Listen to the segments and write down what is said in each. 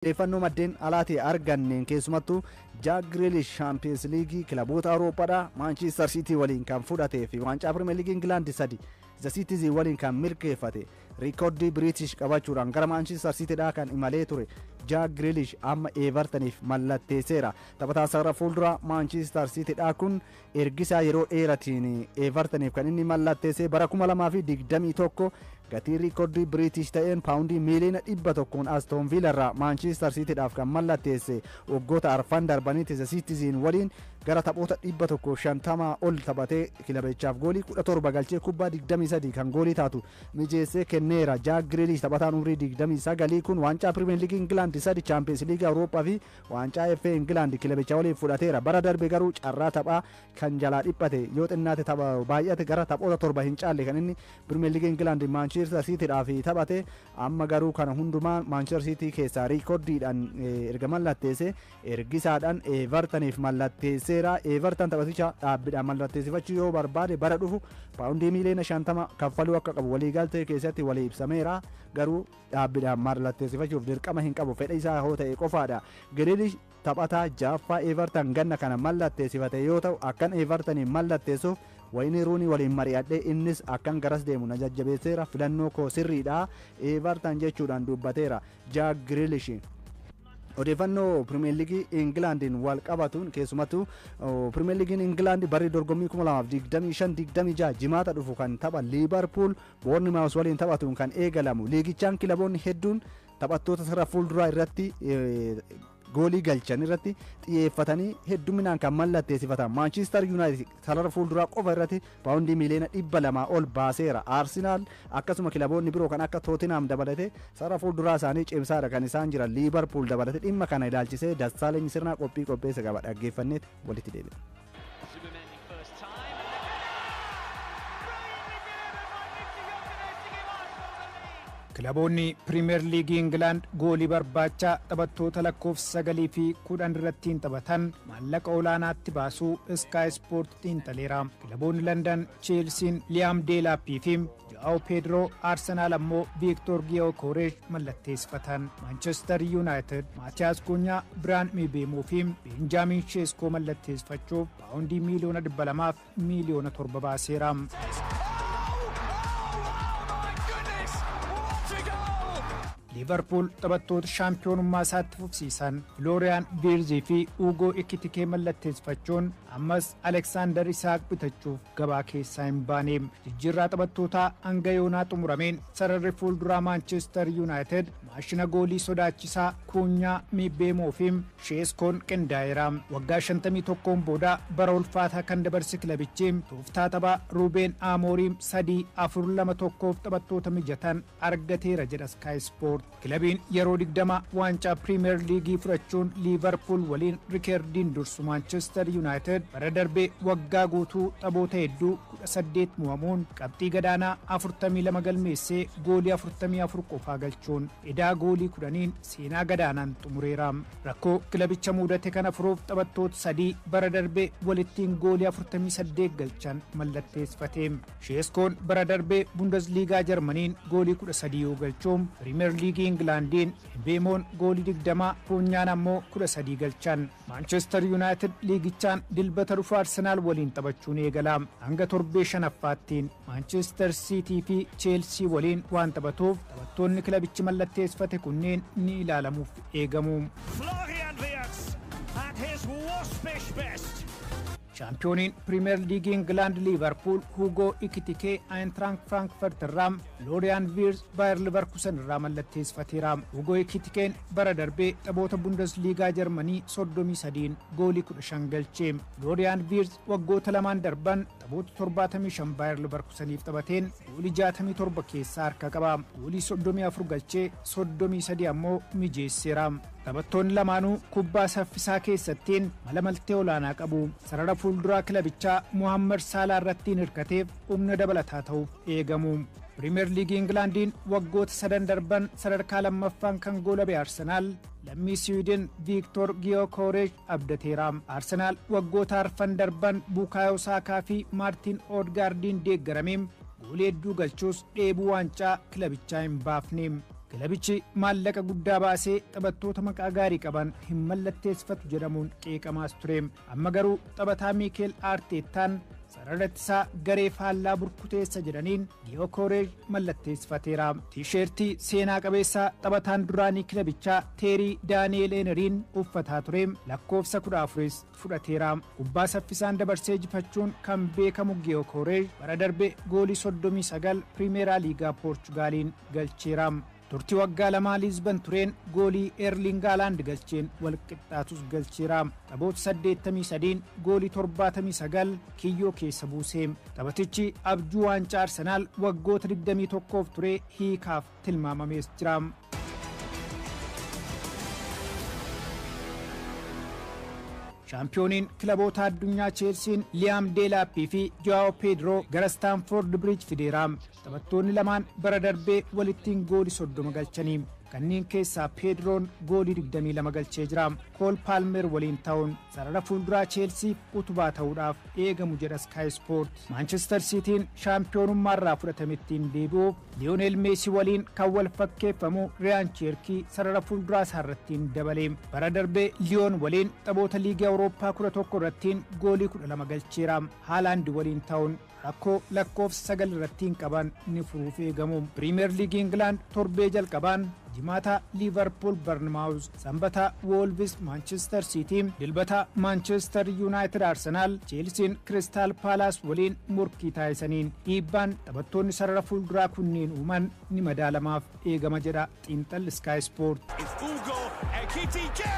Odeeffannoo maddeen alaatii arganneen keessumattuu Jaak Grealish Shaampiyoons Liigii kilaboota Awurooppaadhaa Maanchiistar Siitii waliin kan fudhatee fi waancaa Pirimeer Liigii Ingilaandi sadi The Citizens waliin kan milkeeffate, riikoordii Biriitish qabachuudhaan gara Maanchiistar Siitiidhaa kan imalee ture Jaak Grealish amma Evertoniif mallatteesseera. Taphataa sarara fuulduraa Maanchiistar Siitiidhaa kun ergisaa yeroo dheeratiin Evertoniif kan inni mallatteesse bara 2021 gatii riikoordii Biriitish ta'een paawundii miiliyoona 100n Aston Villa irraa Maanchiistar Siitiidhaaf kan mallatteesse. Waggoota arfan darbanitti The Citizens waliin gara taphoota 150 ol taphatee kilabichaaf goolii 17 galchee kubbaa 23 kan goolii taatu mijeessee kenneera. Jaak Grealish, taphataan umrii 29 kun, waancaa Pirimeer Liigii Ingilaand sadi, Chaampiyoons Liigii Awurooppaa fi waancaa FA Ingilaand kilabicha waliin fudhateera. Bara darbe garuu carraa taphaa kan jalaa dhiphate, yoo xinnaate tapha baay'ate gara taphoota torba hin caalle kan inni Pirimeer Liigii Ingilaand Maanchiistar Siitiidhaaf taphate. Amma garuu kana hundumaa Maanchiistar Siitii keessaa riikoordiidhaan erga mallatteesse ergisaadhaan Evertoniif mallatteesseera. Everton taphaticha dhaabbiidhaan mallatteessifachuu yoo barbaade bara dhufu paawundii miiliyoona 50 kaffaluu akka qabu waliigaltee keessatti walii ibsameera. Garuu dhaabbiidhaan mallatteessifachuuf dirqama hin qabu, fedha isaa yoo ta'e qofaadha. Grealish taphataa jaaffaa Everton ganna kana mallatteessifate yoo ta'u, akkan Evertoniin mallatteessuuf Wayinii Ruunii waliin mari'adhee innis akkan garas deemu na jajjabeesseera, filannoo koo sirriidha Everton jechuudhaan dubbateera Jaak Grealish. Odeeffannoo Pirimeer Liigii Ingilaandiin wal qabatuun, keessumattuu Pirimeer Liigiin Ingilaandi barri dorgommii 2025-26 Jimaata dhufu kan tapha Liibarpuul Boornimaawus waliin taphatuun kan eegalamu. Liigichaan kilaboonni hedduun taphattoota sarara fuulduraa irratti goolii galchan irratti xiyyeeffatanii hedduminaan kan mallatteessifatan. Maanchiistar Yuunaayitid sarara fuulduraa qofa irratti paawundii miiliyoona 200 ol baaseera. Aarsenaal akkasuma kilaboonni biroo kan akka Tootinam dabalatee sarara fuulduraa isaanii cimsaadha kan isaan jiran, Liibarpuul dabalatee. Dhimma kana ilaalchisee Dassaaleny Sirnaa qophii qopheessa qaba, dhaggeeffanneet walitti deebi'a. Zubimendi first time. And brilliantly delivered by Victor Gyökeres to give Arsenal the lead. Kilaboonni Pirimeer Liigii Ingilaand goolii barbaacha taphattoota lakkoofsa 9 fi 10 irratti taphatan maallaqa olaanaatti baasuu Sky Sport xiinxaleera. Kilaboonni Landan Cheelsiin Liyaam Deelaappii fi Jo'aaw Peedroo, Aarsenaal ammoo Viiktor Giyookoresh mallatteessifatan. Maanchestar Yuunaayitid Maatiyaas Kunyaa, Biraan Mibeemuu fi Beenjaamin Sheeskoo mallatteessifachuuf paawundii miiliyoona 200 miiliyoona 7 baaseera. Oh my goodness! What a goal! Liivarpuul taphattoota shaampiyoonummaa isaatti fufsiisan Flooriyaan Viirzii fi Uugoo Ikitikee mallatteessifachuun ammas Aleksaandar Isaak bitachuuf gabaa keessaa hin baane. Jijjiirraa taphattootaa hanga yoonaa xumurameen sararri fuulduraa Maanchestar Yuunaayitid maashina goolii sodaachisaa Kuunyaa, Mibeemoo fi Sheeskoon qindaa'eera. Waggaa 51 booda bara ulfaataa kan dabarse kilabichi tooftaa taphaa Ruubeen Amooriim 3-4-2-1f taphattoota mijatan argateera jedha Sky Sport. Kilabiin yeroo 20 waancaa Piriimeer Liigii fudhachuun Liivarpuul waliin rikeerdiin dursu Maanchestar Yuunaayitid bara darbee waggaa guutuu taphoota hedduu 18 mo'amuun qabxii gadaanaa 42 galmeessee goolii 44 qofaa galchuun edaa goolii 10n seenaa gadaanaan xumureera. Rakkoo kilabicha mudate kana furuuf taphattoota sadii bara darbee walittiin goolii 48 galchan mallatteessifate. Sheeskoon bara darbee Bundesliigaa Jarmaniin goolii 13 yoo galchuun, Piriimeer Liigii Ingilaandiin Beemoon goolii 20, Kuunyaan ammoo 13 galchan. Maanchestar Yuunaayitid liigichaan Dilbata dhufu Arsenaal waliin taphachuun eegala. Hanga torbee shanaffaattiin Maanchestar Siitii fi Cheelsii waliin waan taphatuuf taphattoonni kilabichi mallatteessifate kunneen ni ilaalamuuf eegamu. Florian Wirtz at his waspish best. Shaampiyooniin Piriimeer Liigii Ingilaand Liivarpuul Huugoo Ikitikee Ayintraank Firaankfurt irraa, Flooriyaan Viirs Baayер Liverkusen irraa mallatteessifateera. Huugoo Ikitikeen bara darbee taphoota Bundesliigaa Jarmanii 33 goolii 15 galche. Flooriyaan Viirs waggoota lamaan darban taphoota 75 Baayер Liverkuseniif taphateen goolii 67 keessaa harka qaba. Goolii 34 galchee 33 ammoo mijeesseera. Taphattoonni lamaanuu kubbaa saffisaa keessattiin mala maltee olaanaa qabu. Sarara fuulduraa kilabichaa Muhammad Saalaa irratti hirkateef humna dabalataa ta'uuf eegamu. Piriimeer Liigii Ingilaandiin waggoota sadan darban sadarkaa lammaffaan kan goolabe Arsenaal lammii Siwiidin Viiktor Giyookoresh abdateera. Arsenaal waggoota arfan darban Bukaayoo Saakaa fi Maartiin Oodgaardiin deeggaramee goolii hedduu galchuus dheebuu waancaa kilabichaa hin baafne. Kilabichi maallaqa guddaa baasee taphattoota maqaa gaarii qaban hin mallatteessifatu jedhamuun qeeqamaas ture. Amma garuu taphataa Miikeel Aarteettaan sarara ittisaa garee faallaa burkuteessa jedhaniin Giyookoreej mallatteessifateera. Tiisheertii seenaa qabeessaa taphataan duraanii kilabichaa Teerii Daani'eel Eeneriin uffataa ture, lakkoofsa 14s fudhateera. Kubbaa saffisaan dabarsee jifachuun kan beekamu Giyookoreej bara darbe goolii 39 Pirimeeraa Liigaa Poorchugaaliin galcheera. Turtii waggaa 2 Liizban tureen goolii Eerling Haaland galcheen wal qixxaatus galcheera. Taphoota 83 goolii 79 kiyyoo keessa buuse. Taphatichi abjuu waancaa Arsenaal waggoota 21f ture hiikaaf tilmaamamees jira. Shaampiyooniin kilaboota addunyaa Cheelsiin Liyaam Deelaappii fi Jo'aaw Peedroo gara Staanfoord Biriij fideera. Taphattoonni lamaan bara darbee walittiin goolii 30 galchanii. Kanneen keessaa Peedroon goolii 22 galchee jira. Kool Paalmer waliin ta'uun sarara fuulduraa Cheelsiif utubaa ta'uudhaaf eegamu jedha Sky Sport. Maanchestar Siitiin shaampiyoonummaarraa fudhatamettiin deebi'uuf Liyoonel Meesii waliin kan wal fakkeeffamu Riyaan Cheerkii sarara fuulduraa isaarrattiin dabale. Bara darbee Liyoon waliin taphoota liigii Awurooppaa 11 irrattiin goolii 12 galcheera. Haalaand waliin ta'uun rakkoo lakkoofsa 9 irrattiin qaban ni furuuf eegamu. Piriimeer Liigii Ingilaand torbee jalqabaan Jimaata Liivarpuul Barnmaawuz, Sanbata Woolvis Maanchestar Siitii, Dilbata Maanchestar Yuunaayitid Arsenaal, Cheelsiin Kiristaal Paalaas waliin morkii taasisaniin dhiibbaan taphattoonni sarara fuulduraa kunneen uuman ni madaalamaaf eegama jedha xiinxalli Sky Sport. It's Ugo Ekitike!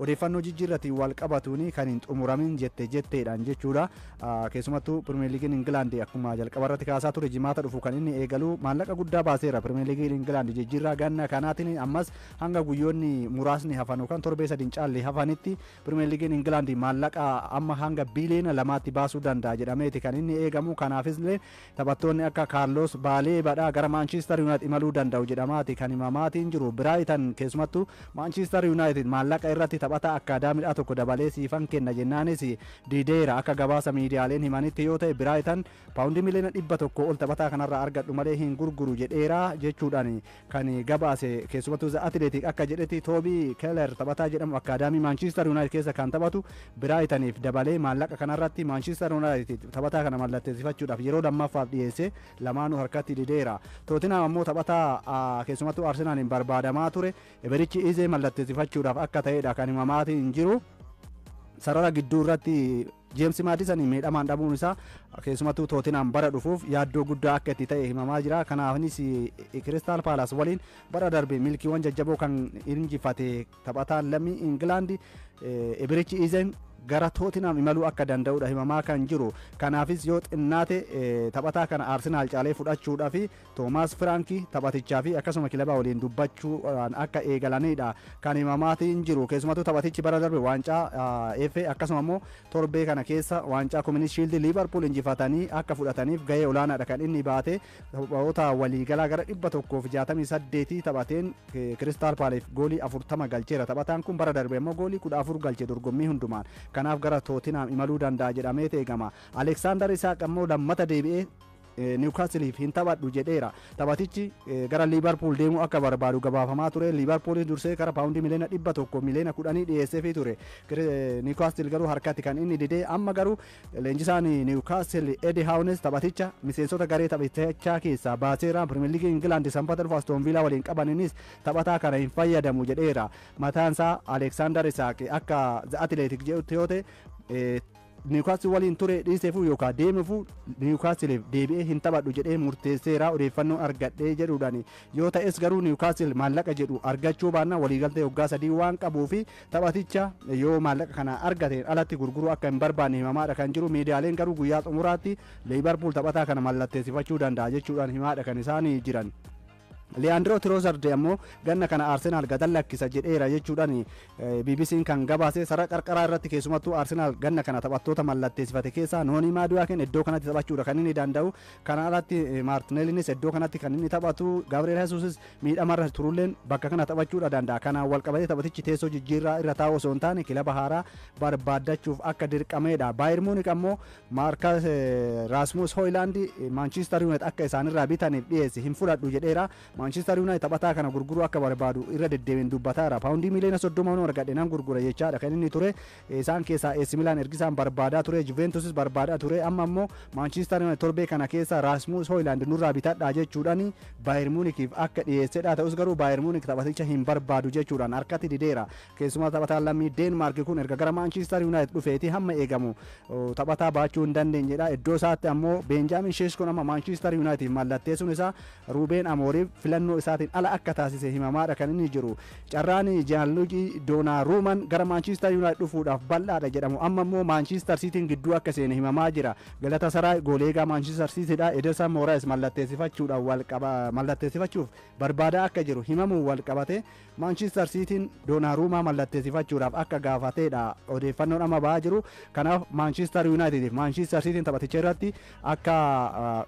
Odeeffannoo jijjiirratiin wal qabatuun kan hin xumuramin jette jetteedhaan jechuudha. Keessumattuu Pirimeer Liigiin Ingilaand akkuma jalqaba irratti kaasaa ture, jimaata dhufu kan inni eegalu, maallaqa guddaa baaseera Pirimeer Liigiin Ingilaand jijjiirraa ganna kanaatiin. Ammas hanga guyyoonni muraasni hafan yookaan torbee 3 caalle hafanitti Pirimeer Liigiin Ingilaand maallaqa amma hanga biiliyoona 2tti baasuu danda'a jedhameeti kan inni eegamu. Kanaafis illee taphattoonni akka Kaarlos Baaleebadhaa gara Maanchiistar Yuunaayitid imaluu danda'u jedhamaati kan himamaatiin jiru. Biraayitan keessumattuu Maanchiistar Yuunaayitid maallaqa irratti taphataa akkaadaamiidhaa tokko dabalee siifan kenna jennaanis dideera. Akka gabaasa miidiyaaleen himanitti yoo ta'e, Biraayitan paawundii miliyoona 100 ol taphataa kanarraa argadhu malee hin gurguru jedheera jechuudhaan kan gabaase keessumattuu The Athletic akka jedhetti, Toobii Keller taphataa jedhamu akkaadaamii Maanchiistar Yuunaayitid keessa kan taphatu Biraayitaniif dabalee maallaqa kanarratti Maanchiistar Yuunaayitid taphataa kana mallatteessifachuudhaaf yeroo lammaffaaf dhiyeesse, lamaanuu harkatti dideera. Tootinam ammoo taphataa keessumattuu Arsenaaliin barbaadamaa ture Eberichi Izee mallatteessifachuudhaaf akka ta'edha kan himamaatiin jiru. Sarara gidduu irratti Jeemsi Maadisan miidhamaan dhabuun isaa keessumattuu Tootinam bara dhufuuf yaaddoo guddaa akka itti ta'e himamaa jira. Kanaafis Kiristaal Paalaas waliin bara darbe milkiiwwan jajjaboo kan injifate taphataan lammii Ingilaandi Eberichi Izeen gara Tootinam imaluu akka danda'udha himamaa kan jiru. Kanaafis yoo xinnaate taphataa kana Arsenaal caalee fudhachuudhaaf Toomaas Firaankii taphatichaa fi akkasuma kilaba waliin dubbachuudhaan akka eegalanidha kan himamaatiin jiru. Keessumattuu taphatichi bara darbe waancaa FA, akkasuma immoo torbee kana keessa waancaa Community Shield Liverpool injifatanii akka fudhataniif gahee olaanaadha kan inni baate. Taphoota waliigalaa gara 168 taphateen Kiristaal Paalaaf goolii 40 galcheera. Taphataan kun bara darbe immoo goolii 14 galche dorgommii hundumaan. Kanaaf gara Tootinam imaluu danda'a jedhamee eegama. Aleksaandar Isaaq ammoo lammata deebi'ee Niwukaasiliif hin taphadhu jedheera. Taphatichi gara Liibarpuul deemuu akka barbaadu gabaafamaa ture. Liibarpuulis dursee gara paawundii miliyoona 100 miliyoona 10 dhiyeesseefii ture. Niwukaasil garuu harkatti kan inni didee. Amma garuu leenjisaan Niwukaasil Edi Haawunes taphaticha miseensota garee taphichaa keessaa baaseera. Pirimeer Liigii Ingilaand sanbata dhufu Astoon Viilaa waliin qabaninis taphataa kana hin fayyadamu jedheera. Mataansaa Aleksaandar Isaaq akka The Athletic jedhutti yoo ta'e, Niwukaastil waliin ture dhiiseefuu yookaan deemuufuu Niwukaastiliif deebi'ee hin taphadhu jedhee murteesseera odeeffannoo argadhee jedhuudhaan. Yoo ta'es garuu Niwukaastil maallaqa jedhu argachuu baannaan waliigaltee waggaa 3 waan qabuu fi taphaticha yoo maallaqa kana argateen alatti gurguruu akka hin barbaanne himamaadha kan jiru. Miidiyaaleen garuu guyyaa xumuraatti Liibarpuul taphataa kana mallatteessifachuu danda'a jechuudhaan himaadha kan isaan jiran. Leandro Trossard ammoo ganna kana Arsenal gadan lakkisa jedheera jechuudhaan BBC'n kan gabaase. Sarara qarqaraa irratti keessumattuu Arsenal ganna kana taphattoota mallatteessifate keessaa Nooni Maaduwaaken iddoo kanatti taphachuudha kan inni danda'u. Kana alatti Maartinellinis iddoo kanatti kan inni taphatu, Gabriel Jesusis miidhamarra turulleen bakka kana taphachuudha danda'a. Kanaan wal qabatee taphatichi teessoo jijjiirraa irra taa'u osoo hin taane kilaba haaraa barbaaddachuuf akka dirqameedha. Bayern Munich ammoo Maarkas Rasmus Hoyland Manchester United akka isaanirraa bitaniif dhiyeesse hin fudhadhu jedheera. Manchester United taphataa kana gurguruu akka barbaadu irra deddeebiin dubbataara. Paawundii miliyoona 30 nu argadhe nan gurgura jechaadha kan inni ture. Isaan keessaa AC Milan ergisaan barbaadaa ture, Juventusis barbaadaa ture. Amma ammoo Manchester United torbee kana keessa Rasmus Hoyland nurraa bitadhaa jechuudhaan Bayern Munichiif akka dhiyeessedha. Ta'us garuu Bayern Munich taphaticha hin barbaadu jechuudhaan harkatti dideera. Keessumaa taphataan lammii Deenmaark kun erga gara Manchester United dhufeeti hamma eegamu taphataa baachuu hin dandeenyedha. Iddoo isaatti ammoo Benjamin Sesko amma Manchester United mallatteessuun isaa Ruben Amorim filannoo isaatiin ala akka taasise himamaadha kan inni jiru. Carraan Gianluigi Donnarummaan gara Manchester United dhufuudhaaf bal'aadha jedhamu amma immoo Manchester Cityin gidduu akka seene himamaa jira. Galatasaray goleegaa Manchester Cityidha Ederson Moraes mallatteessifachuudhaan wal qaba mallatteessifachuuf barbaadaa akka jiru himamuun wal qabate Manchester Cityin Donnarummaa mallatteessifachuudhaaf akka gaafateedha odeeffannoon amma ba'aa jiru. Kanaaf Manchester United fi Manchester Cityin taphaticha irratti akka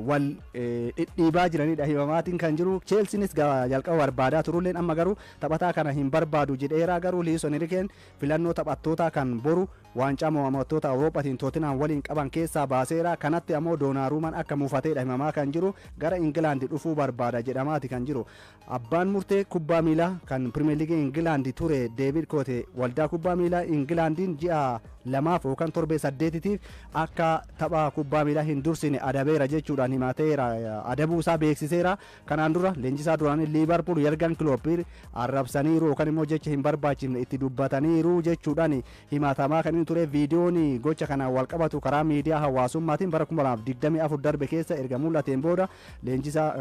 wal dhidhiibaa jiranidha himamaatiin kan jiru. Cheelsiinis jalqaba barbaadaa turulleen amma garuu taphataa kana hin barbaadu jedheera. Garuu Luis Enriqueen filannoo taphattootaa kan boru waancaa mo'amtoota Awurooppaatiin Tootinaan waliin qaban keessaa baaseera. Kanatti ammoo Doonaruumaan akka muufateedha himamaa kan jiru. Gara Ingilaandi dhufuu barbaada jedhamaati kan jiru. Abbaan murtee kubbaa miilaa kan Pirimeer Liigii Ingilaandi ture Deevid Koote waldaa kubbaa miilaa Ingilaandiin ji'a 2f yookaan torbee 8tiif akka tapha kubbaa miilaa hin dursine adabeera jechuudhaan himateera, adabuu isaa beeksiseera. Kanaan dura leenjisaa duraanii Liivarpuul Yargan Kiloop arrabsaniiru yookaan immoo jecha hin barbaachifne itti dubbataniiru jechuudhaan himatamaa kan inni ture. Viidiyoon gocha kanaan wal qabatu karaa miidiyaa hawaasummaatiin bara 2024 darbe keessa erga mul'ateen booda leenjisaa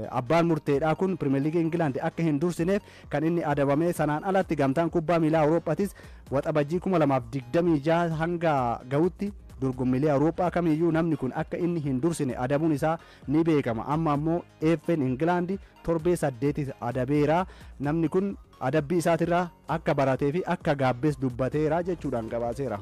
abbaan murteedhaa kun Pirimeer Liigii Ingilaand akka hin dursineef kan inni adabame. Sanaan alatti gamtaan kubbaa miilaa Awurooppaatis waxabajjii 2026 hanga ga'utti dorgommiilee Awurooppaa kamiyyuu namni kun akka inni hin dursine adabuun isaa ni beekama. Amma ammoo FA'n Ingilaandi torbee 8 adabeera. Namni kun adabbii isaatirraa akka baratee fi akka gaabbees dubbateera jechuudhaan gabaaseera.